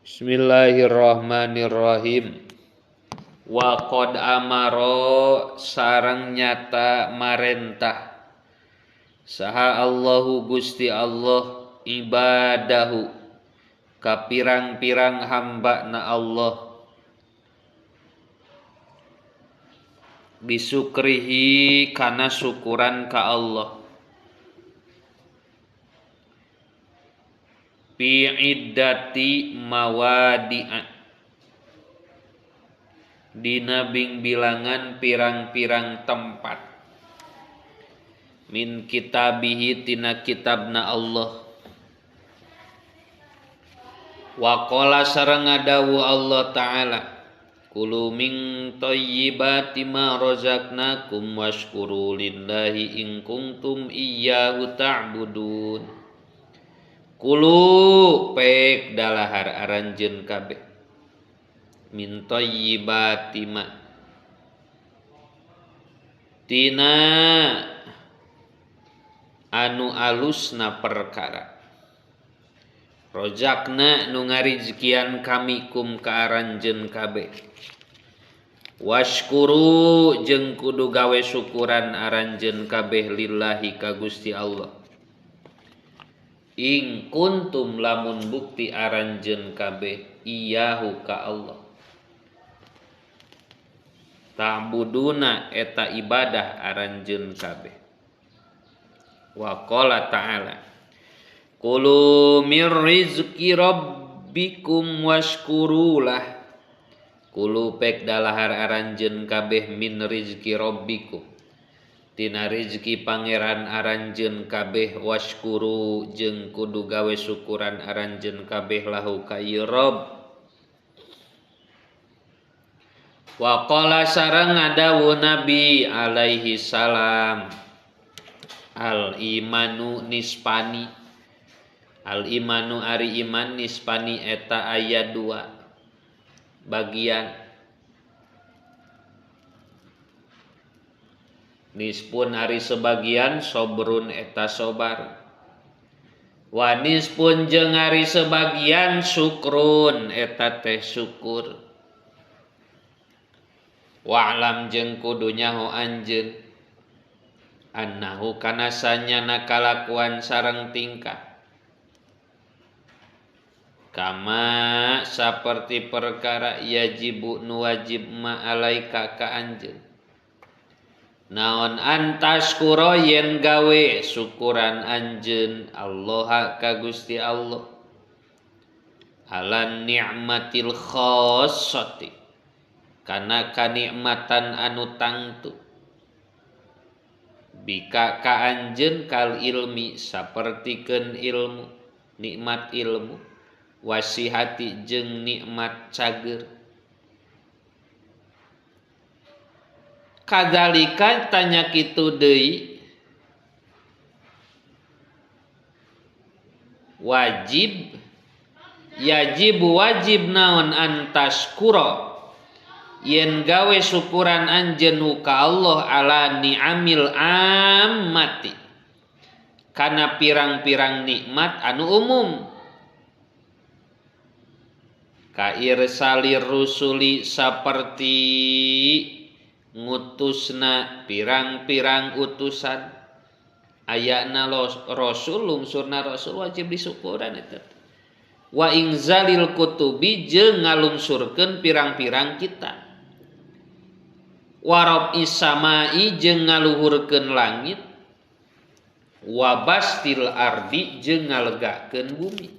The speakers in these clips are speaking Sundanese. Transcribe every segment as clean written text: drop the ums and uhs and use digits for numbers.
Bismillahirrahmanirrahim. Wa qad amara sareng nyata marentah saha Allahu Gusti Allah ibadahu ka pirang-pirang hamba na Allah bisukrihi kana syukuran ka Allah fi iddati mawadi'a dina bing bilangan pirang-pirang tempat min kitabihi tina kitabna Allah wa qala sareng ngadawu Allah ta'ala kulu min thayyibati ma razaqnakum washkuru lillahi in kuntum iyyahu ta'budun. Kulu pek dalahar aranjeun kabeh min thayyibati ma tina anu alusna perkara rojakna nu ngarizkian kami kum ka aranjeun kabeh washkuru jeung kudu gawe syukuran aranjeun kabeh lillahi ka Gusti Allah ing kuntum lamun bukti aranjeun kabeh iyahu ka Allah ta'buduna eta ibadah aranjeun kabeh wa qala ta'ala kulu mir rizqi rabbikum washkurulah kulu pek dalahar aranjeun kabeh min rizqi rabbikum tina rizki pangeran aranjeun kabeh washkuru jeung kudu gawe syukuran aranjeun kabeh lahu ka ieu Rabb wa qala sareng ngadawu Nabi alaihi salam al imanu nisfani al imanu ari iman nisfani eta aya dua bagian nispun ari sebagian sobrun eta sobar wa nispun jeung ari sebagian syukrun eta teh syukur wa'lam jeung kudu nyaho anjeun annahu kana sanyana kalakuan sareng tingkah kama saperti perkara yajibu nu wajib ma alaika ka anjeun naon antaskuro yen gawe syukuran anjeun Allah ka Gusti Allah ala ni'matil khassati kana kanikmatan anu tangtu bika ka anjeun kal ilmi sapertikeun ilmu nikmat ilmu wasihati jeung nikmat cager kadzalika tanya kitu deui wajib yajib wajib naon antaskura yen gawe syukuran anjeun ka Allah ala ni'amil ammati kana pirang-pirang nikmat anu umum ka irsalir rusuli saperti ngutusna pirang-pirang utusan ayana rasul lungsurna rasul wajib disyukuran eta wa inzalil kutubi jeung ngalungsurkeun pirang-pirang kitab warab isamai jeung ngaluhurkeun langit wa bastil ardi jeung ngalegakeun bumi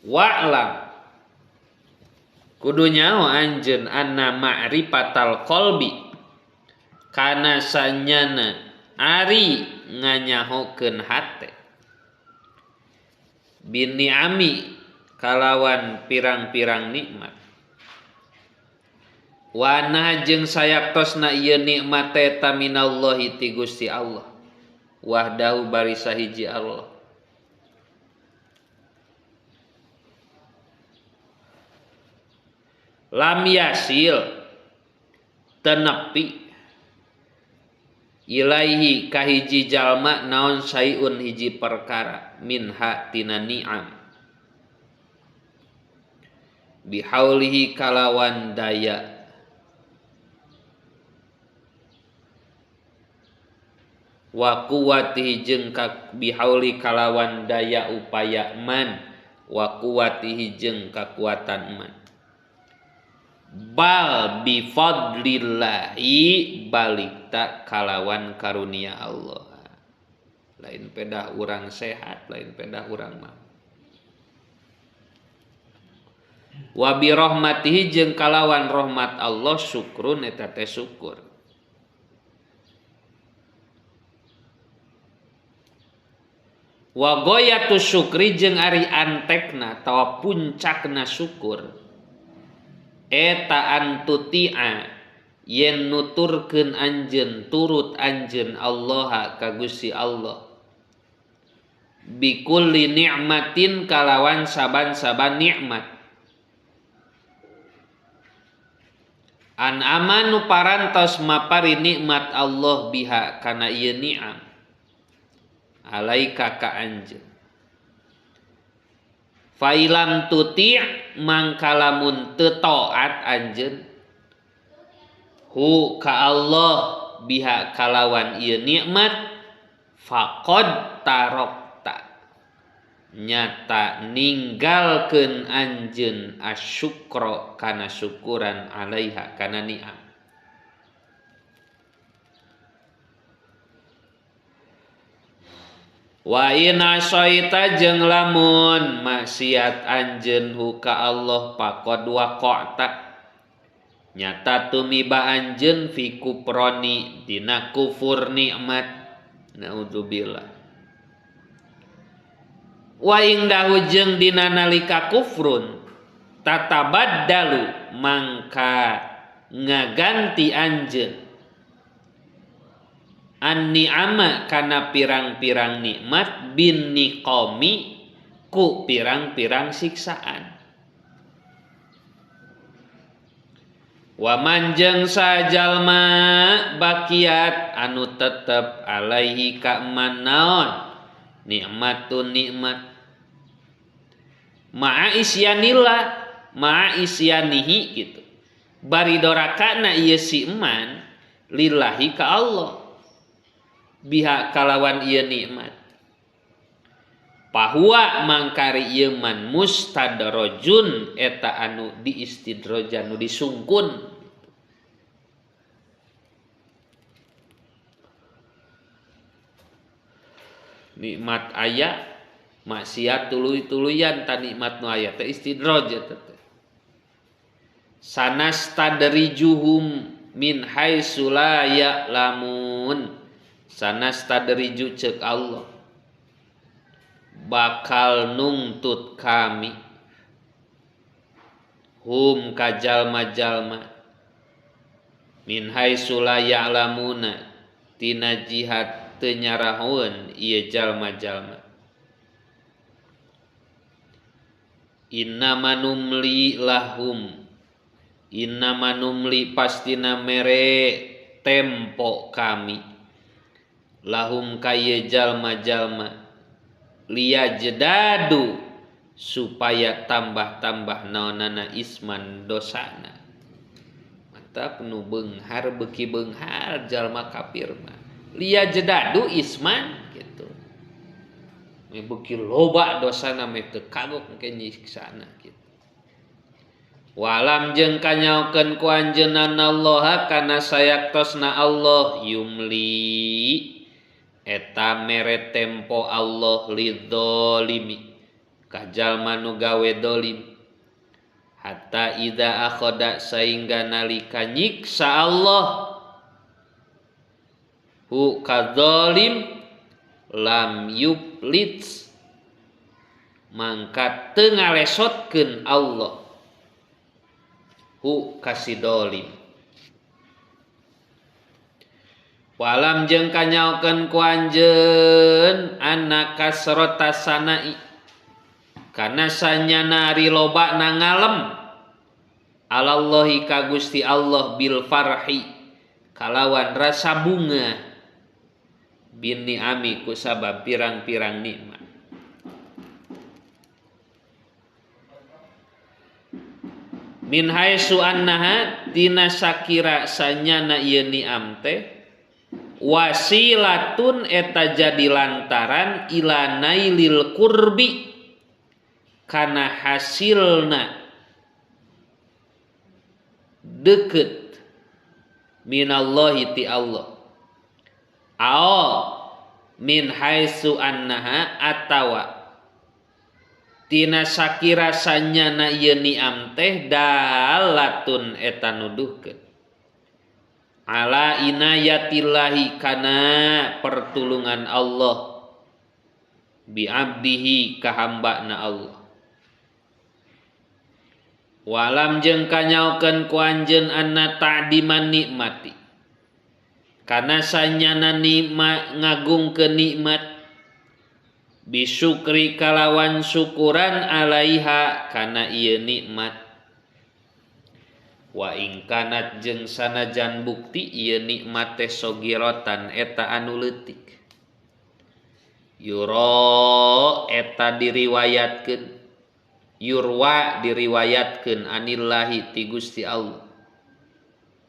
wa'lam kudu nyaho anjeun anna ma'rifatal qalbi kana sanyana ari nganyahokeun hate biniami kalawan pirang-pirang nikmat wana jeung sayaktosna ieu nikmat eta minallahi ti Gusti Allah wahdahu bari sahiji Allah lam yasil tenepi ilaihi kahiji jalma naon sayun hiji perkara minha tina ni'am Bihaulihi kalawan daya wa quwwatihi jeung bihauli kalawan daya upaya man wa quwwatihi jeung kakuatan man bal bi fadlillahi balik ta kalawan karunia Allah. Lain pedah urang sehat, lain pedah urang mah. Wa bi rahmatihi jeung kalawan rahmat Allah syukrun eta teh syukur. Wa goyatu syukri jeung ari antekna atawa puncakna syukur eta antutia yen nuturkeun anjeun turut anjeun Allah ka Gusti Allah bikulli ni'matin kalawan saban-saban nikmat an amanu parantos mapari nikmat Allah biha kana ieu ni'am alaika ka anjeun failam tuti' mangkalamun teu taat anjeun hu ka Allah biha kalawan ieu nikmat faqad tarokta nyata ninggalkeun anjeun asyukra kana syukuran alaiha kana ni'am. Wa in asaita jeung lamun maksiat anjeun hu ka Allah faqad waqa'ta nyata tumiba anjeun fi kuproni dina kufur nikmat. Naudzubillah. Wa ingdahu jeung dina nalika kufrun tatabaddalu mangka ngaganti anjeun an ni'ama kana pirang-pirang nikmat bin niqami ku pirang-pirang siksaan. Wa manjeng sajalma bakiat anu tetep alaihi ka manaon nikmatun nikmat ma'a isyanillah ma'a isyanihi gitu bari dorakana ieu si eman lillahi ka Allah biha kalawan ieu nikmat pahuwa mangkari ieu man mustadrajun eta anu diistidrojan nu disungkun. Nikmat aya maksiat tuluy-tuluyan ta nikmat nu aya teh istidraj eta teh. Sanastadrijuhum min haitsu la ya'lamun. Sanastadriju ceuk Allah bakal nungtut kami hum ka jalma-jalma min haitsu la ya'lamuna tina jihad teu nyarahoeun ieu jalma-jalma. Innama numli lahum innama numli pastina mere tempo kami lahum ka ieu jalma-jalma liyajdadu supaya tambah-tambah naonana isman dosana. Mantap nu beunghar beuki beunghar jalma kafir mah liyajdadu isman gitu. Me beuki loba dosana me teu kagok engke nyiksana gitu. Walam jeung kanyaokeun ku anjeunna Allah kana sayaktosna Allah yumli eta mere tempo Allah lidzalimi ka jalma nu gawe dolim hatta idza akhada saingga nalika nyiksa Allah hu kadzalim lam yublits mangka teu ngalesotkeun Allah hu kasidolim. Walam jeung kanyaokeun ku anjeun anna kasrata sanai kana sanyana ari loba na ngalem alallahi ka Gusti Allah bil farhi kalawan rasa bunga bin ni'ami ku sabab pirang-pirang nikmat. Min haitsu annaha tina sakira sanyana ieu ni'am teh wasilatun eta jadi lantaran ila nailil qurbi kana hasilna deket minallahi ti Allah. Ao min haitsu annaha atawa tina sakira sanyana ieu ni'am teh dalatun eta nuduhkeun ala inayatillahi kana pertulungan Allah bi abdihi ka hambana Allah. Walam jeung kanyaokeun ku anjeun anna ta'diman nikmati kana sanyana nikmat ngagungkeun nikmat bisyukri kalawan syukuran alaiha kana ieu nikmat. Wa ing kanat jeung sanajan bukti ieu nikmat teh sogirotan eta anu leutik yura eta diriwayatkeun yurwa diriwayatkeun anillahi ti Gusti Allah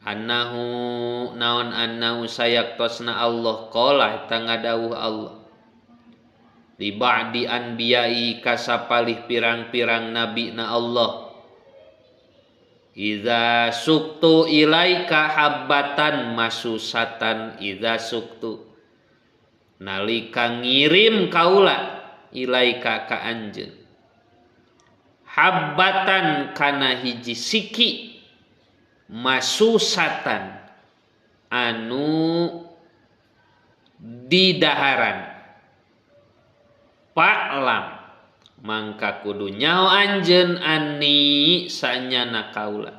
annahu naon annahu sayaktosna Allah qala eta ngadawuh Allah li ba'di anbiya'i kasapalih pirang-pirang nabi na Allah iza suktu ilaika habbatan masusatan iza suktu nalika ngirim kaula ilaika ka anjeun habbatan kana hiji siki masusatan anu didaharan pa'lam mangka kudu nyaho anjeun ani sanyana kaula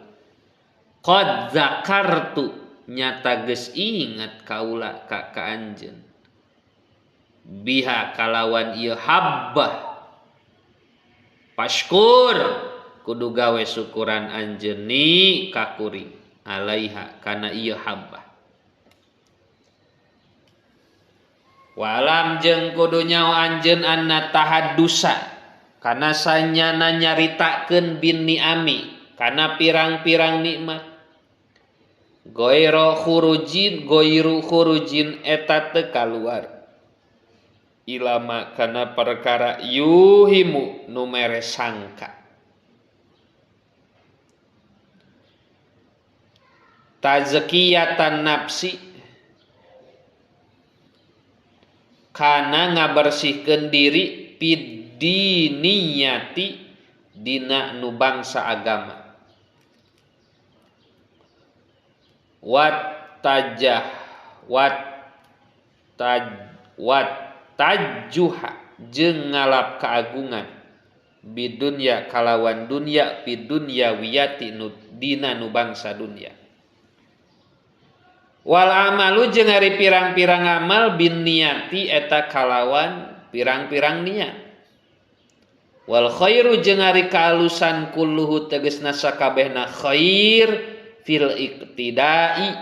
qad zakartu nyata geus ingat kaula ka ka anjeun biha kalawan ieu habbah pashkur kudu gawe syukuran anjeun ni ka kuring alaiha kana ieu habbah. Walam jeung kudu nyaho anjeun anna tahaddusa kana sanyana nyaritakeun bin ni'ami kana pirang-pirang nikmat goiru khurujin eta teu kaluar ilama kana perkara yuhimu nu mere sangka tazkiyatan nafsi kana ngabersihkeun diri pidiniyati dina nu bangsa agama wat tajah wat taj wat tajuha jeung ngalap keagungan bidunya kalawan dunya pidunya wiyati nu dina nu bangsa dunya wal amalu jeung ari pirang-pirang amal bin niati eta kalawan pirang-pirang niat wal khairu jeung ari kaalusan kulluhu tegasna sakabehna khair fil iqtidai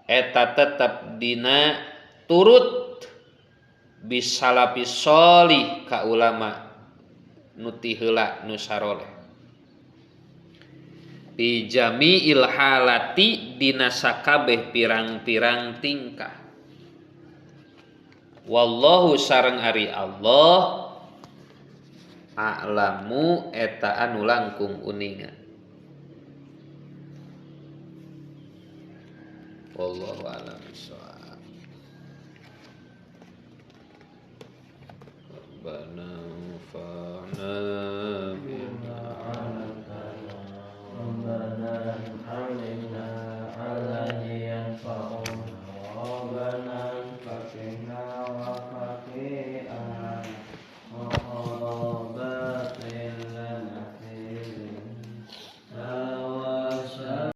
eta tetep dina turut bisalafi sholih ka ulama nu ti heula nu saroleh fi jami'il halati dina sakabeh pirang-pirang tingkah wallahu sareng ari Allah a'lamu eta anu langkung uninga wallahu a'lam bissawab. Rabbana fa'na